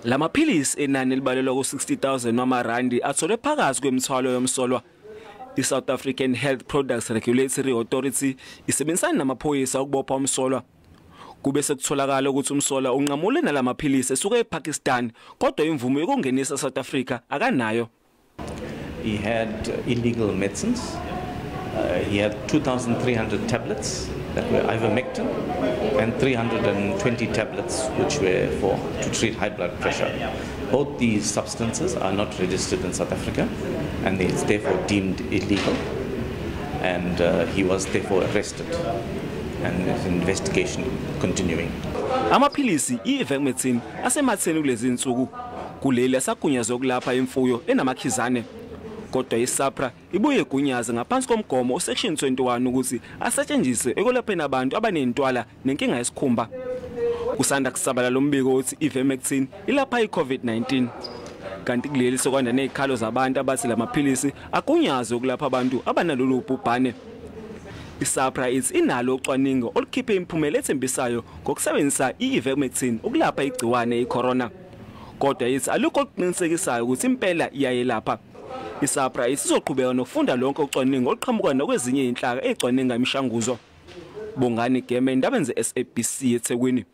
Lamaphilisi enani elibalelwa ku-60,000 wamarandi atholwe phakathi kwemithwalo yomsolwa. I-South African Health Products Regulatory Authority isebenzisana namaphoyisa ukubopha umsolwa. Kube sekutholakala ukuthi umsolwa unqamule nalamaphilisi esuka ePakistan, kodwa imvume yokungenisa South Africa akanayo. He had illegal medicines. He had 2,300 tablets that were ivermectin and 320 tablets which were for to treat high blood pressure. Both these substances are not registered in South Africa and it's therefore deemed illegal, and he was therefore arrested and there's an investigation continuing. Amaphilisi i-ivermectin asematheni kulezi insuku kuleli asagunyazwe ukulapha imfuyo enamakhizane. Kodwa iSAHPRA ibuye igunyaze ngaphansi komgomo usection 21 ukuthi asetshenziswe ekwelapheni abantu abanentwala nenkinga yesikhumba. Kusanda kusabalala lo mbiko uthi ivermectin ilapha iCovid-19. Kanti kuleli sokwanda nezikhalo zabantu abathi lamaphilisi agunyazwe ukulapha abantu abanalolu bhubhane. ISAHPRA ithi inalo ucwaningo olukhiphe imiphumela ethembisayo ngokusebenzisa i-ivermectin ukulapha igciwane icorona. Kodwa ithi alukho okuqinisekisayo ukuthi impela iyayelapha. ISAHPRA isizoqhubeka nokufunda lonke ucwaningo oluqhamuka nokwezinye inhlaka ezicwaninga imishanguzo. Bongani Geme, indaba ze-SABC eThekwini.